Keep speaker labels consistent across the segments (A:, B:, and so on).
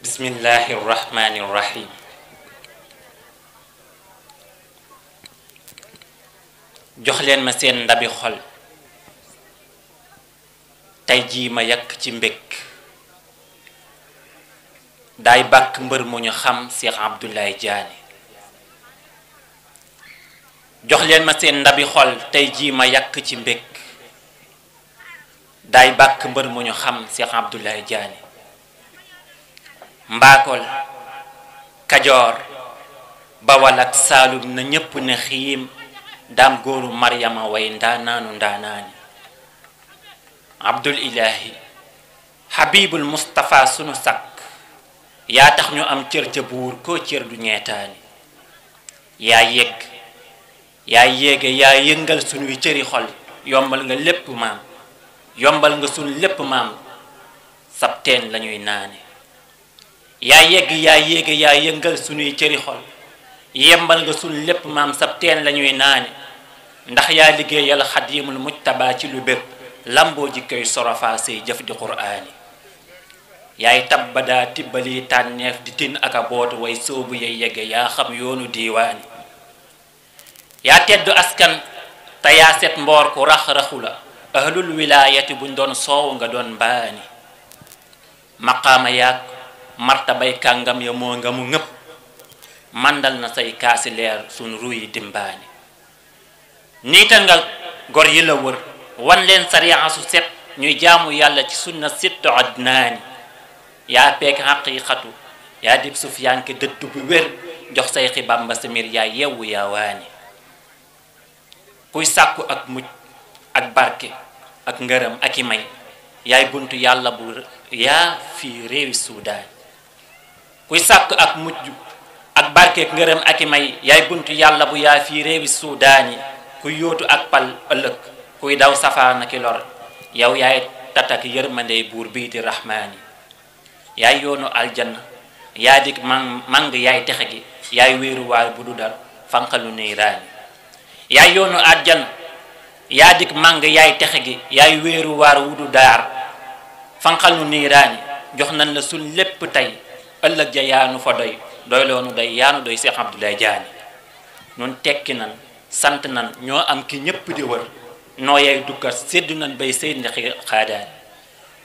A: bismillahi rahmani rahim. jox leen ma seen ndabi xol tey jii ma yàkk ci mbég daay bàkk mbër mu ñu xam Cheikh Abdoulaye Diané. jox leen ma seen ndabi xol tey jii ma yàkk ci mbég daay bàkk mbër mu ñu xam Cheikh Abdoulaye Diané. mbaakol kajoor bawal ak saalum na ñépp ne xiim daam góoru maryama way ndaanaanu ndaanaani. abdul ilahi habibul mustapha sunu sakk yaa tax ñu am cër ca buur koo cër du ñeetaani. yaa yegg yaa yéege yaa yëngal sunuy cëri xol yombal nga lépp maam yombal nga sunu lépp maam sab teen lañuy naane. yaa yegg yaa yéege yaa yëngal sunuy cëri xol yembal nga sunu lépp maam sab teen lañuy naane. ndax yaa liggéeyal xadimul mujtaba ci lu bépp lamboo ji koy sorofa say jëf di quraani. yaay tabbadaa tibbali tànneef di tin aka bootu way soobu yay yegge yaa xam yoonu diiwaani. yaa teddu askan te yaa set mboor ku rax-raxu la ahlul wilaayati buñ doon soow nga doon mbaani. maqaama yaag martabay kàngam ya moo nga mu ngëpp mandal na say kaasi leer suñ ruyi dimbaani. niital nga gor yi la wër wan leen sariya su set ñuy jaamu yàlla ci sunna sittu adnaani. yaa peeg xaqiiqatu yaa dib sufyaanke dëddu bu wér jox say xibamba samir yaa yewwu yaa waani. kuy sàkku ak mucc ak barke ak ngërëm ak i may yaay buntu yàlla bu yaa fii réewi suudaani. kuy sàkku ak mucc ak barke ak ngërëm ak i may yaay buntu yàlla bu yaa fii réewi suudaani. kuy yóotu ak pal ëllëg kuy daw safaana ki lor yow yaay tatak yërmandey buur bii di rahmaani. yaay yoonu aljanna yaa dik mang yaay texe gi yaay wéeruwaay bu du dar fanqalu niiraani. yaay yoonu aljanna yaa dik mang yaay texe gi yaay wéeruwaar wu du daar fanqalu niiraani. jox nañ la suñ lépp tey ëllëg ja yaanu fa doy doy loonu doy yaanu doy Cheikh Abdoulaye Diané. nun tekki nan sant nan ñoo am ki ñépp di wër noo yay dukkat séddu nan bay sëy ndexi xaadaani.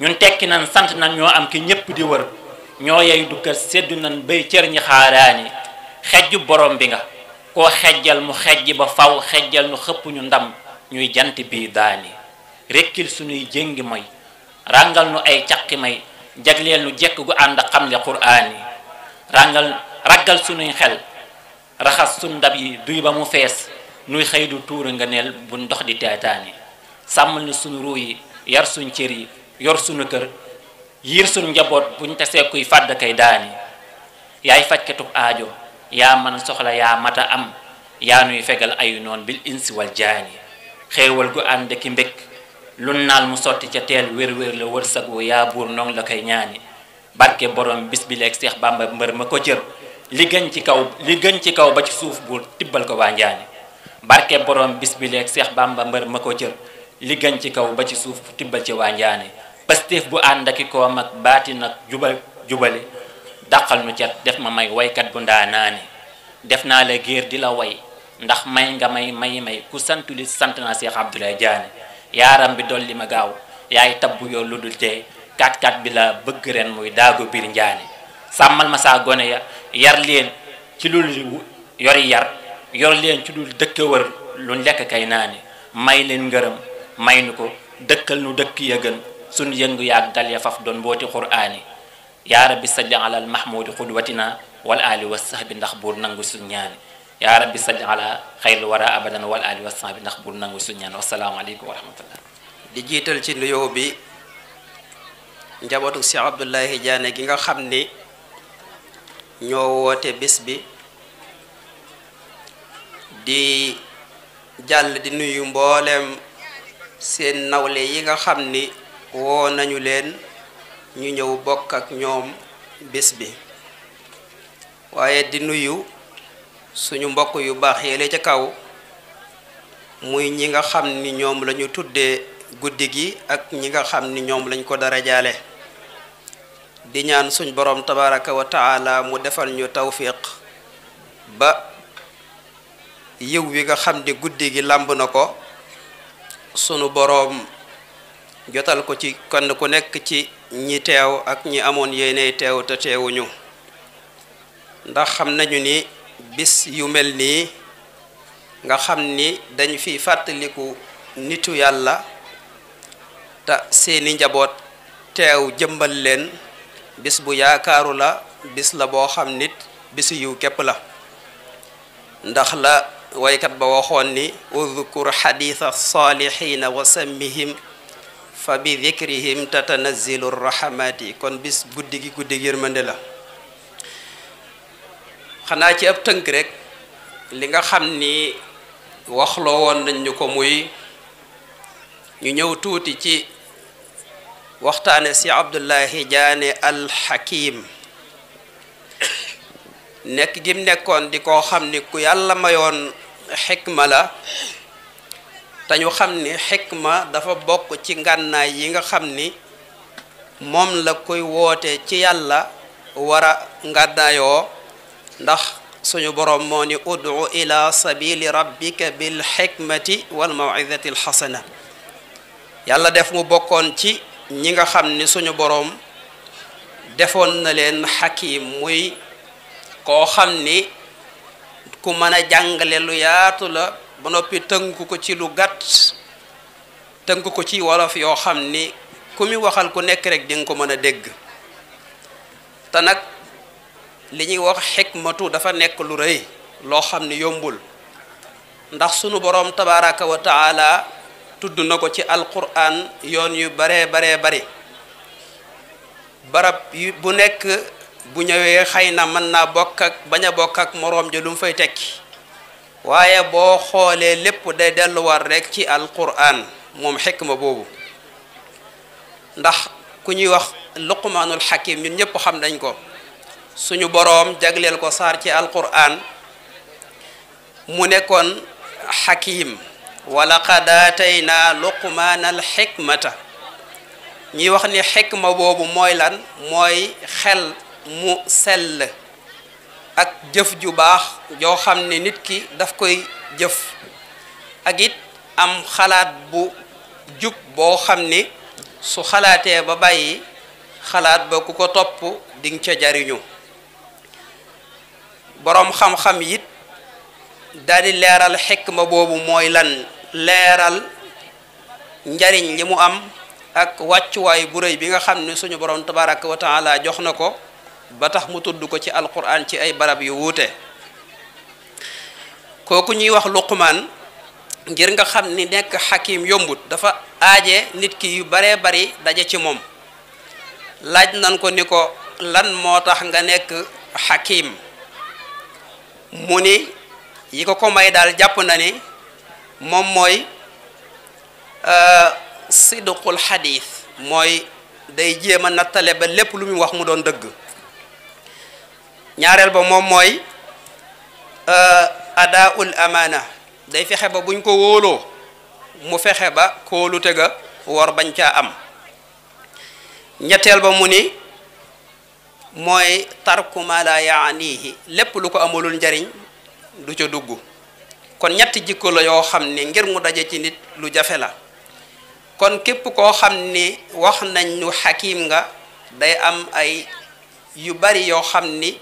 A: ñun tekki nan sant nan ñoo am ki ñépp di wër ñoo yay dukkat séddu nan bay cër ñi xaaraani. xejju borom bi nga koo xejjal mu xejj ba faw xejjal nu xëpp ñu ndam ñuy jant bii daani. rekkil sunuy jéngi moy ràngal nu ay caqi may jagleel nu jekk gu ànd xamle quraani. raggal sunuy xel raxas sun ndab yi duy ba mu fees nuy xëy du tuura nga neel bu ndox di teetaani. sàmmal nu sunu ruu yi yar suñ cër yi yor sunu kër yiir suñ njaboot buñ tasee kuy fàdd kay daani. yaay fajkatub aajo yaa man soxla yaa mata am yaa nuy fegal ayu noon bil insi wal jaani. xéewal gu ànd ki mbég lun naal mu sotti ca teel wér-wér la wërsëgu yaa buur noonu la koy ñaani. barke borom bis bi leeg Seex Bamba mbër ma ko cër li gën ci kaw ba ci suuf buur tibbal ko waa njaani. barke borom bis bi leeg Seex Bamba mbër ma ko cër li gën ci kaw ba ci suuf tibbal ci waa njaani. pastéef bu ànd ak ko mag baati nag jubale dàqal nu cet def ma may waykat bu ndaa naane. def naa la géer di la way ndax may nga may ku santu li sant naa Cheikh Abdoulaye Diané. yaaram bi dolli ma gaaw yaay tabbu yoo lu dul tee kat bi la bëgg ren muy daago biir njaane. sàmmal ma saa gone ya yar leen ci lul yori yar yor leen ci dul dëkk wër lu lekk kay naane. may leen ngërëm may nu ko dëkkal nu dëkk ya gën suñ yëngu yaag dal ya faf doon mbooti quraani. yaa rabbi salli ala al mahmudi xudwatina wal ali wa sahbi ndax buur nangu suñ ñaani. yaa rabbi salli ala xayril wara abadan wal ali wa sahbi ndax buur nangu suñ ñaani. wassalaamu aleykum wa rahmatullah.
B: di jiital ci nuyoo bi njabootu Cheikh Abdoulaye Diané gi nga xam ni ñoo woote bés bi di jàll di nuyu mboolem seen nawle yi nga xam ni woo nañu leen ñu ñëw bokk ak ñoom bés bi waaye di nuyu suñu mbokk yu baax yéele ca kaw muy ñi nga xam ni ñoom lañu tuddee guddi gi ak ñi nga xam ni ñoom lañ ko dara jaale di ñaan suñ borom tabaraka wa taala mu defal ñu tawfiq ba yiw wi nga xam ni guddi gi làmb na ko sunu boroom jotal ko ci kenn ku nekk ci ñi teew ak ñi amoon yéene teew te teewuñu ndax xam nañu ni bis yu mel nii nga xam ni dañ fi fàttaliku nitu yàlla te seeni njaboot teew jëmbal leen bis bu yaakaaru la bis la boo xam nit bisu yiw képp la ndax la waykat ba waxoon ni udkur xadiisa saalihiina wa sammihim fa bi dikrihim tatanazzilu rahmati kon bis guddi gi guddi gi yërmande la xanaa ci ab tënk rek li nga xam ni waxloo woon nañ ñu ko muy ñu ñëw tuuti ci waxtaane si Abdullahi Diané al Hakim nekk gim nekkoon di koo xam ni ku yàlla mayoon xikma la te ñu xam ni xikma dafa bokk ci ngànnaay yi nga xam ni moom la koy woote ci yàlla war a ngànnaayoo ndax suñu boroom moo ni ud'u ila sabili rabbika bil xikmati wal maw'izati al xasana yàlla def mu bokkoon ci ñi nga xam ni suñu boroom defoon na leen xakim muy koo xam ni ku mën a jàngale lu yaatu la ba noppi tënku ko ci lu gàtt tënku ko ci wolof yoo xam ni ku mi waxal ku nekk rek di nga ko mën a dégg te nag li ñuy wax xikmatu dafa nekk lu rëy loo xam ni yombul ndax sunu boroom tabaraka wa taala tudd na ko ci alquran yoon yu baree bari barab yu bu nekk bu ñëwee xëy na mën naa bokk ak bañ a bokk ak moroom ja lu mu fay tekki waaye boo xoolee lépp day delluwaat rek ci alquran moom xikma boobu ndax ku ñuy wax luqmaanul xakim ñun ñëpp xam nañ ko suñu boroom jagleel ko saar ci alquran mu nekkoon xakim wa laqad aataynaa luqmaanal xikmata ñuy wax ni xikma boobu mooy lan mooy xel mu sell ak jëf ju baax joo xam ne nit ki daf koy jëf ak it am xalaat bu jub boo xam ni su xalaatee ba bàyyi xalaat ba ku ko topp dinga ca jariñu boroom xam-xam it daldi leeral xikma boobu mooy lan leeral njariñ li mu am ak wàccuwaay bu rëy bi nga xam ne suñu boroom tabaraka wa taala jox na ko ba tax mu tudd ko ci alquran ci ay barab yu wuute kooku ñuy wax luqmaan ngir nga xam ni nekk xakim yombut dafa aaje nit ki yu baree bari daje ci moom laaj nan ko ni ko lan moo tax nga nekk xakim mu ni yi ko may daal jàpp na ni moom mooy sidqul xadiis mooy day jéem a nattale ba lépp lu muy wax mu doon dëgg ñaareel ba moom mooy adaul amaana day fexe ba buñ ko wóoloo mu fexe ba kóolute ga war bañ caa am ñetteel ba mu ni mooy tarku ma la yaanihi lépp lu ko amulul njariñ du ca dugg kon ñetti jikko la yoo xam ni ngir mu daje ci nit lu jafe la kon képp koo xam ni wax nañ nu xakim nga day am ay yu bari yoo xam ni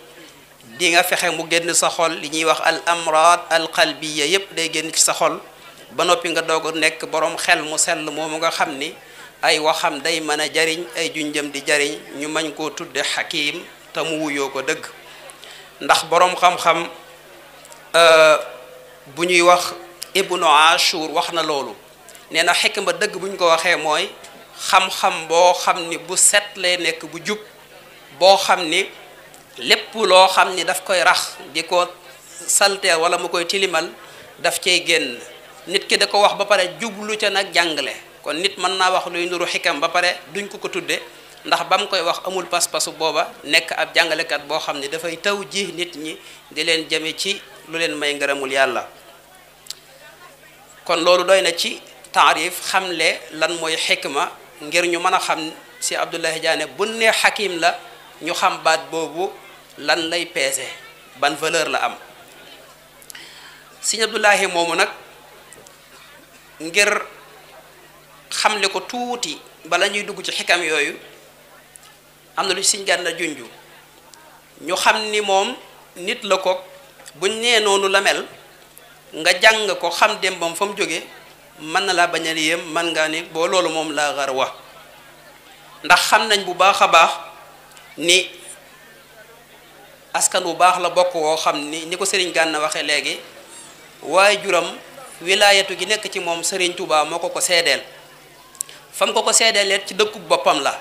B: di nga fexe mu génn sa xol li ñuy wax al amraad al qalbiya yépp day génn ci sa xol ba noppi nga doog a nekk boroom xel mu sell moomu nga xam ni ay waxam day mën a jariñ ay junjëm di jariñ ñu mañ koo tudde xakim te mu wuyoo ko dëgg ndax boroom xam-xam bu ñuy wax ibnu ashur wax na loolu nee na xikma dëgg bu ñu ko waxee mooy xam-xam boo xam ni bu set lay nekk bu jub boo xam ni lépp loo xam ni daf koy rax di ko salteel wala mu koy tilimal daf cay génn nit ki da ko wax ba pare jublu ca nag jàngale kon nit mën naa wax luy nuru xikam ba pare duñ ko tudde ndax ba mu koy wax amul pas-pasu booba nekk ab jàngalekat boo xam ni dafay taw ji nit ñi di leen jëme ci lu leen may ngërëmul yàlla kon loolu doy na ci taarif xamle lan mooy xikma ngir ñu mën a xam si Abdullahi Diané bu ne xakim la ñu xam baat boobu lan lay peese ban valeur la am. Sëñ Abdoulahi moomu nag ngir xamle ko tuuti bala ñuy dugg ci xikam yooyu am na lu Sëñ Gana junju ñu xam ni moom nit la ko buñ nee noonu la mel nga jàng ko xam démbam fa mu jóge mën na laa bañ a yéem mën ngaa ni boo loolu moom laa xar wa ndax xam nañ bu baax a baax ni askan bu baax la bokk woo xam ni ko Sëriñ Gana waxe léegi waaye juram wilaayatu gi nekk ci moom Sëriñ Tuubaa moo ko seedeel fam ko seedeeleet ci dëkkub boppam la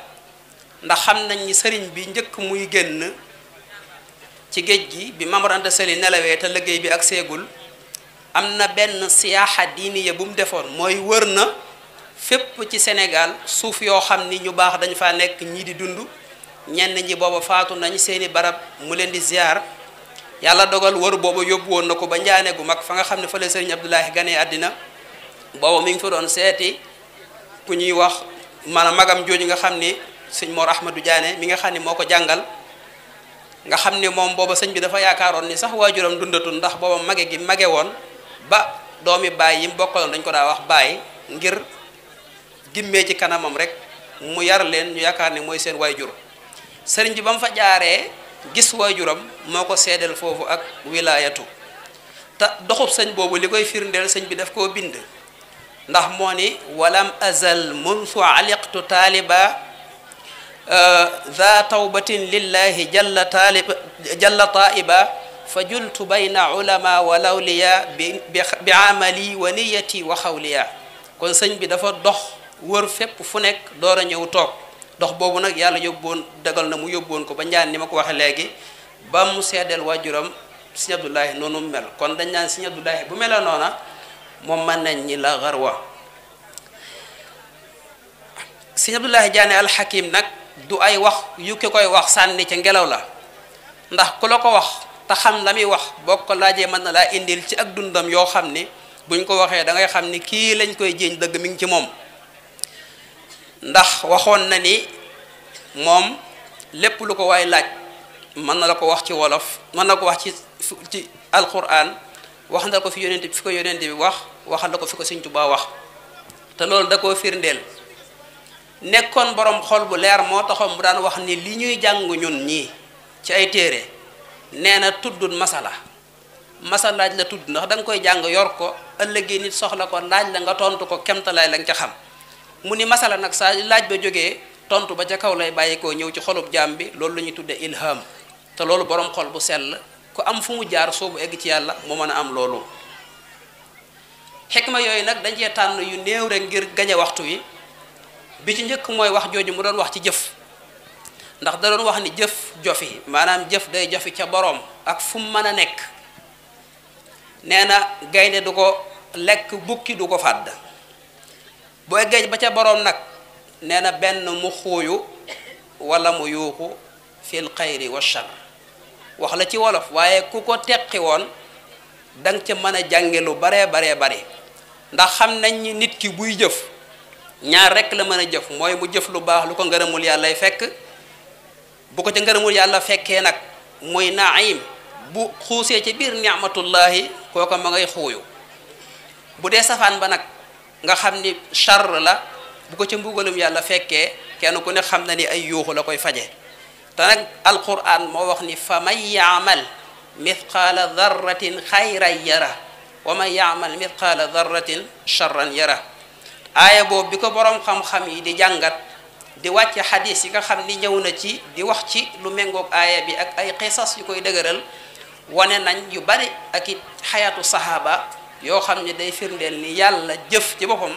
B: ndax xam nañ ni sëriñ bi njëkk muy génn ci géej gi bi Maam Mor Anta Sali nelawee te liggéey bi ak seegul am na benn siyaaxa diiniya bu mu defoon mooy wër na fépp ci Sénégal suuf yoo xam ni ñu baax dañ faa nekk ñii di dund ñenn ñi booba faatu nañ seeni barab mu leen di ziar yàlla dogal wër booba yóbbu woon na ko ba njaane gu mag fa nga xam ne fa la Sëriñ Abdoulahi ganee àddina booba mi ngi fa doon seeti ku ñuy wax maanaam magam jooju nga xam ni sëñ Mor Ahmadou Diané mi nga xam ni moo ko jàngal nga xam ni moom booba sëñ bi dafa yaakaaroon ni sax waajuram dundatul ndax booba mage gi mage woon ba doomi baay yi mu bokkaloon dañ ko daa wax baay ngir gimmee ci kanamam rek mu yar leen ñu yaakaar ni mooy seen waajur sëriñ bi ba mu fa jaaree gis waajuram moo ko seedeel foofu ak wilaayatu te doxub sëñ boobu li koy firndeel sëñ bi daf koo bind ndax moo ni walam azal munsu aliqtu taaliba za tawbatin lillahi jalla taiba fa jultu bayna ulama wa lawliya bi amali wa niyati wa xawliya kon sëñ bi dafa dox wër fépp fu nekk door a ñëw toog dox boobu nag yàlla yóbboon dagal na mu yóbboon ko ba njaan ni ma ko waxe léegi ba mu seddeel waajuram Sëñ Abdoulahi noonu mu mel kon dañ naan Sëñ Abdoulahi bu mela noona moom mën nañ ñi la xarwa Sëñ Abdoulahi Diané alxakim nag du ay wax yu ki koy wax sànni ca ngelaw la ndax ku la ko wax te xam la muy wax boo ko laajee mën na laa indil ci ak dundam yoo xam ni buñ ko waxee da ngay xam ni kii lañ koy jéeñ dëgg mi ngi ci moom ndax waxoon na ni moom lépp lu ko waay laaj mën na la ko wax ci wolof mën na ko wax ci alquran wax na ko fi yonent bi fi ko yonent bi wax waxal na ko fi ko Sëñ Tuubaa wax te loolu da koo firndeel nekkoon borom xol bu leer moo taxoon mu daan wax ni li ñuy jàng ñun ñii ci ay téere nee na tuddul masala laaj la tudd ndax da nga koy jàng yor ko ëllëgee nit soxla ko laaj la nga tontu ko kemtalaay la nga ca xam mu ni masala nag saa laaj ba jógee tontu ba ca kaw lay bàyyikoo ñëw ci xolub jaam bi loolu la ñuy tudde ilham te loolu borom xol bu sell ku am fu mu jaar soobu egg ci yàlla mu mën a am loolu xikma yooyu nag dañ cee tànn yu néew rek ngir gañe waxtu wi bi ci njëkk mooy wax jooju mu doon wax ci jëf ndax da doon wax ni jëf jofi maanaam jëf day jofi ca boroom ak fu mu mën a nekk nee na gaynde du ko lekk bukki du ko fàdd bu eggee ba ca boroom nag nee na benn mu xuuyu wala mu yuuxu fil xayri wa shar wax la ci wolof waaye ku ko teqi woon danga ca mën a jànge lu baree bare ndax xam nañ ni nit ki buy jëf ñaar rekk la mën a jëf mooy mu jëf lu baax lu ko ngërëmul yàllay fekk bu ko ca ngërëmul yàlla fekkee nag muy naim bu xuusee ci biir ni'matullahi kooko ma ngay xuuyu bu dee safaan ba nag nga xam ni char la bu ko ca mbugalum yàlla fekkee kenn ku ne xam na ni ay yuuxu la koy faje te nag alquran moo wax ni fa man yaamal mithqaala darratin xayran yara wa man yaamal mithqaala darratin charran yara aaya boobu bi ko boroom xam-xam yi di jàngat di wàcce xadis yi nga xam ni ñëw na ci di wax ci lu méngoog aaya bi ak ay xisas yu koy dëgëral wane nañ yu bari ak it xayaatu saxaaba yoo xam ne day firndeel ni yàlla jëf ci boppam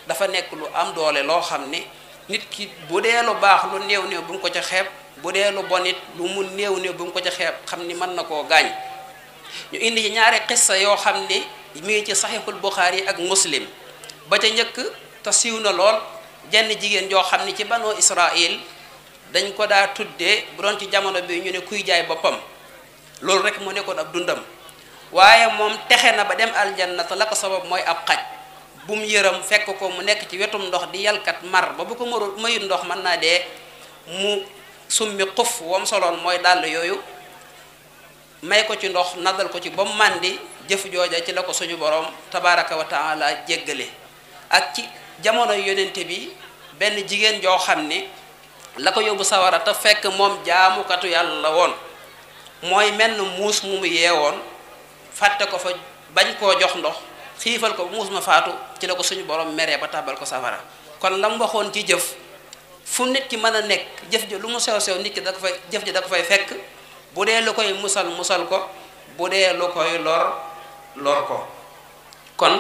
B: dafa nekk lu am doole loo xam ni nit ki bu dee lu baax lu néew néew bu mu ko ca xeeb bu dee lu bon it lu mu néew néew bu mu ko ca xeeb xam ni mën na koo gaañ ñu indi ci ñaari xissa yoo xam ni mi ngi ci saxiixul Buxaari ak Muslim ba ca njëkk te siiw na lool jenn jigéen joo xam ni ci banoo Israil dañ ko daa tuddee bu doon ci jamono bi ñu ne kuy jaay boppam loolu rek mu nekkoon ab dundam waaye moom texe na ba dem aljanna te la ko sabab mooy ab xaj bu mu yëram fekk ko mu nekk ci wetum ndox di yalkat mar ba bu ko mayut ndox mën naa dee mu summi xuf wam soloon mooy dàll yooyu may ko ci ndox nadal ko ci ba mu màndi jëf jooja ci la ko suñu borom tabaraka wa taala jéggale ak ci jamono yonente bi benn jigéen joo xam ne la ko yóbbu sawara te fekk moom jaamukatu yàlla la woon mooy menn muus mu yeewoon fàtte ko fa bañ koo jox ndox xiifal ko muus ma faatu ci la ko suñu borom meree ba tàbbal ko safara kon la mu waxoon ci jëf fu nit ki mën a nekk jëf ji lu mu sew sew nit ki da ko fay jëf ji da ko fay fekk bu dee lu koy musal musal ko bu dee lu koy lor lor ko kon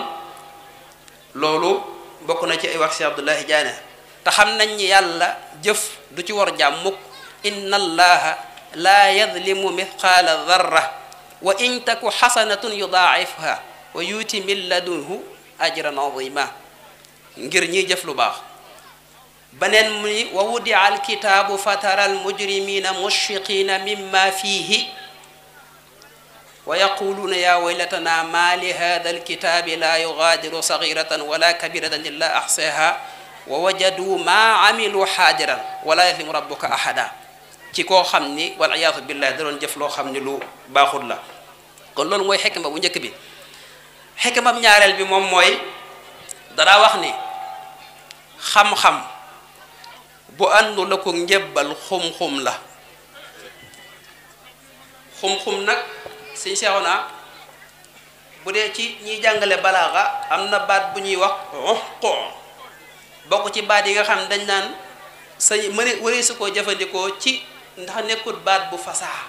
B: loolu bokk na ci ay wax si Abdullahi Jaane te xam nañ ni yàlla jëf du ci war jàmm mukk inna allaha laa yadlimu mithqaala darra wa in taku xasanatun yudaacifha wa yuuti min ladunhu ajran azima ngir ñiy jëf lu baax beneen mu ni wa wudia alkitaabu fatara almujrimina mushfiqina mimma fihi wa yaquluuna ya waylatana ma li hada alkitaabi la yugaadiru sagiratan wala kabiratan illa axsaha wa wajadu ma amilu xaadiran wala yadlimu rabbuka ahada ci koo xam ni wal iyaadu billah da doon jëf loo xam ni lu baaxul la kon loolu mooy xikma bu njëkk bi xikmam ñaareel bi moom mooy dara wax ni xam-xam bu àndu la ko njëbbal xum-xum la xum-xum nag suñ seexoona bu dee ci ñiy jàngale balaaxa am na baat bu ñuy wax uxqu bokk ci baat yi nga xam dañ naan sa mëne su koo jëfandikoo ci ndax nekkul baat bu fasaa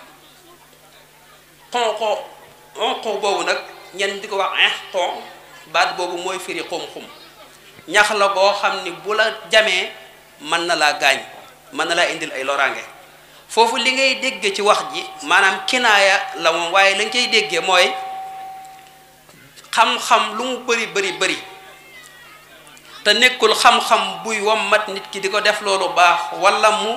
B: xonqo boobu nag ñenn di ko wax uxqu baat boobu mooy firi xum-xum ñax la boo xam ni bu la jamee mën na laa gaañ mën na laa indil ay loraange foofu li ngay dégge ci wax ji maanaam kinaaya la moom waaye la nga koy déggee mooy xam-xam lu mu bëri te nekkul xam-xam buy wommat nit ki di ko def loolu baax wala mu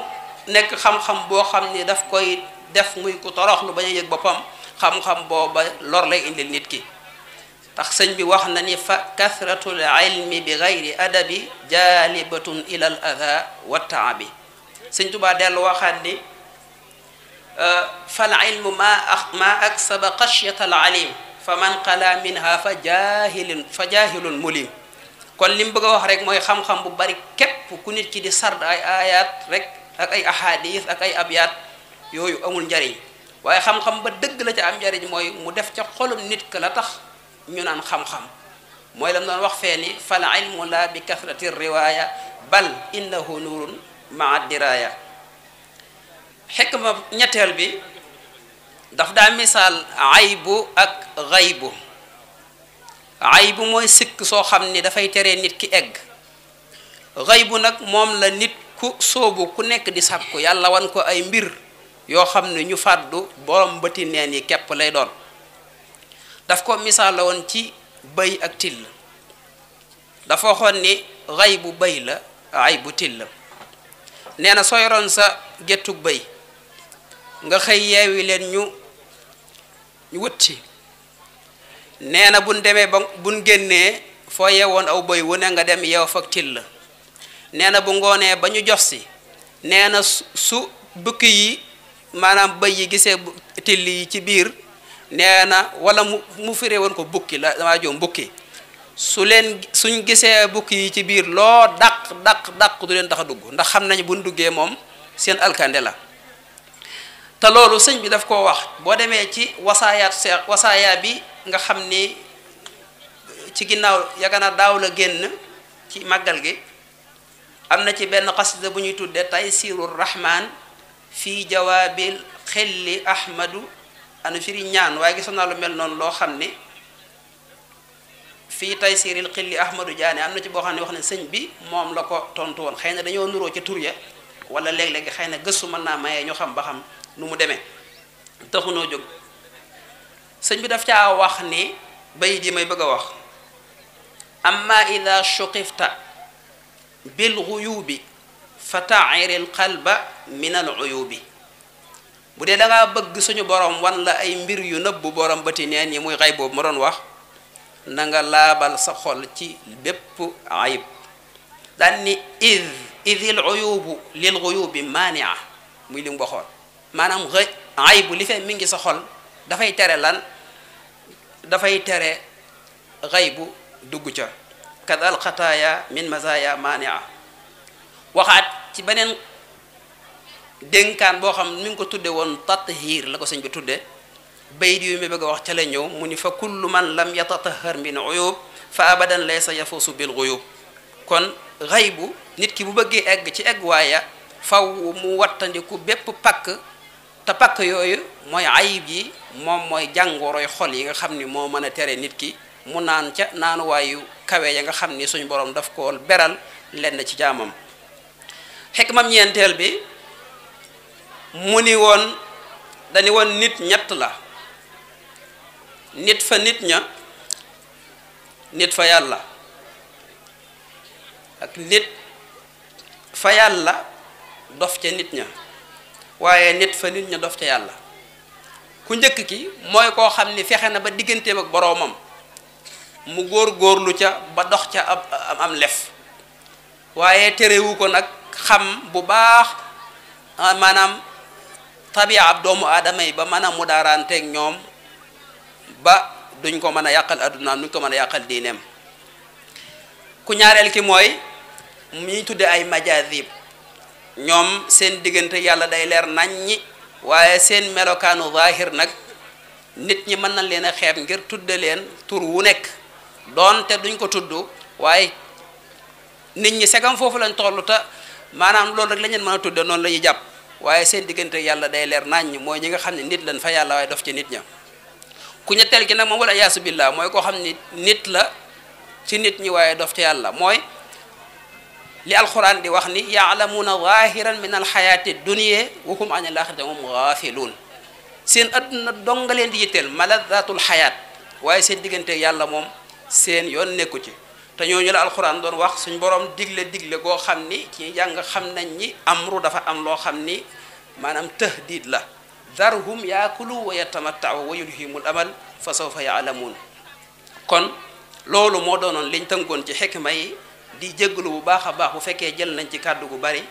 B: nekk xam-xam boo xam ni daf koy def muy ku toroxlu bañ a yëg boppam xam-xam booba lor lay indil nit ki tax sëñ bi wax na ni fa kasratul ilmi bi gayri adabi jaalibatun ila al ada wa taabi sëñ Tuubaa dellu waxaat ni fal ilmu ma aksaba xashyata al alim fa man qala minha fa jahilun mulim kon li mu bëgg a wax rek mooy xam-xam bu bari képp ku nit ki di sard ay ayat rek ak ay ahadis ak ay abyaat yooyu amul njariñ waaye xam-xam ba dëgg la ca am njariñ mooy mu def ca xolum nit ka la tax ñu naan xam-xam mooy lam doon wax fee ni fal ilmu la bi kasrati riwaya bal innahu nurun maa diraya xikma ñetteel bi daf daa misaal aybu ak xaybu aybu mooy sikk soo xam ni dafay tere nit ki egg xaybu nag moom la nit ku soobu ku nekk di sàkku yàlla wan ko ay mbir yoo xam ne ñu fàddu borom bëti neen yi képp lay doon daf ko misaal la woon ci bëy ak till dafa waxoon ni xaybu bëy la aybu till la nee na soo yoroon sa géttug bëy nga xëy yeewi leen ñu wutti nee na buñ demee ba buñ génnee foo yeewoon aw bëy wu ne nga dem yeew fa till nee na bu ngoonee ba ñu jox si nee na su bukki yi maanaam bëy yi gisee till yi ci biir nee na wala mu firee woon ko bukki la damaa joom bukki suñ gisee bukki yi ci biir loo daq du leen tax a dugg ndax xam nañu buñ duggee moom seen alkande la te loolu sëñ bi daf koo wax boo demee ci wasaaya bi nga xam ni ci ginnaaw yaakaar naa daaw la génn ci màggal gi am na ci benn xasida bu ñuy tudde Taysiru Rahman fii jawaabil xelli ahmadu ana firi ñaan waaye gisoon naa lu mel noonu loo xam ne fii Taysiril xelli ahmadu jaane am na ci boo xam ne wax ne sëñ bi moom la ko tontu woon xëy na dañoo nuroo ca tur ya wala léeg-léegi xëy na gëstu mën naa mayee ñu xam ba xam nu mu demee taxunoo jóg sëñ bi daf caa wax ni bay di may bëgg a wax amma ida shuqifta bil ghuyubi fa ta'iril qalba min al uyubi bu dee da ngaa bëgg suñu borom wan la ay mbir yu nëbbu borom bëti neen yi muy xay boobu ma doon wax na nga laabal sa xol ci bépp ayib daan ni idil uyubu lil ghuyubi mania muy li mu waxoon maanaam aybu li fee mi ngi sa xol dafay tere lan dafay tere xaybu dugg ca kadal xataaya min mazaya mania waxaat ci beneen dénkaan boo xam mi ngi ko tudde woon tathir la ko sëñ bi tudde bayit yu mi bëgg a wax ca la ñëw mu ni fa kullu man lam yatatahar min uyub fa abadan laysa yafusu bil ghuyub kon xaybu nit ki bu bëggee egg ci egg waaya faw mu wattandiku bépp pakk te pakk yooyu mooy ayib yi moom mooy jàngoroy xol yi nga xam ni moo mën a tere nit ki mu naan ca naanuwaayu kawe ya nga xam ni suñu borom daf ko beral lenn ci jaamam xikmam ñeenteel bi mu ni woon dañu woon nit ñett la nit fa nit ña nit fa yàlla ak nit fa yàlla dof ca nit ña waaye nit fa nit ña dof ca yàlla ku njëkk ki mooy koo xam ni fexe na ba digganteem ak boroomam mu góor-góorlu ca ba dox ca am lef waaye terewu ko nag xam bu baax maanaam tabia ab doomu aadama yi ba mën a mudaaraanteeg ñoom ba duñ ko mën a yàqal addunaam duñ ko mën a yàqal diineem ku ñaareel ki mooy ñi tudde ay majazib ñoom seen diggante yàlla day leer naññi waaye seen melokaanu zahir nag nit ñi mën nañ leen a xeeb ngir tudde leen tur wu nekk doonte duñ ko tudd waaye nit ñi segam foofu lañ tollu te maanaam loolu rek la ñu mën a tudde noonu la ñuy jàpp waaye seen diggante yàlla day leer naññ mooy ñi nga xam ne nit lañ fa yàlla waaye dof ci nit ña ku ñetteel ki nag moom wala yaasu billah mooy koo xam ni nit la ci nit ñi waaye dof ci yàlla mooy li alquran di wax ni yaalamuuna zahiran min alxayaati dunya wa hum an alaxirati hum gaafiluun seen adduna donga leen di yitteel maladatul xayaat waaye seen diggante yàlla moom seen yoon nekku ci te ñooñu la alquran doon wax suñ borom digle goo xam ni ci jàng xam nañ ni amru dafa am loo xam ni maanaam tahdid la darhum yaakulu wa yatamattau wa yulhimul amal fa sawfa yaalamuun kon loolu moo doonoon liñ tënkoon ci xikma yi di jégalu bu baax a baax bu fekkee jël nañ ci kàddu gu bari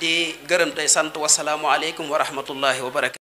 B: di gërëm tey sant wasalaamu aleykum wa rahmatullahi wa barakatu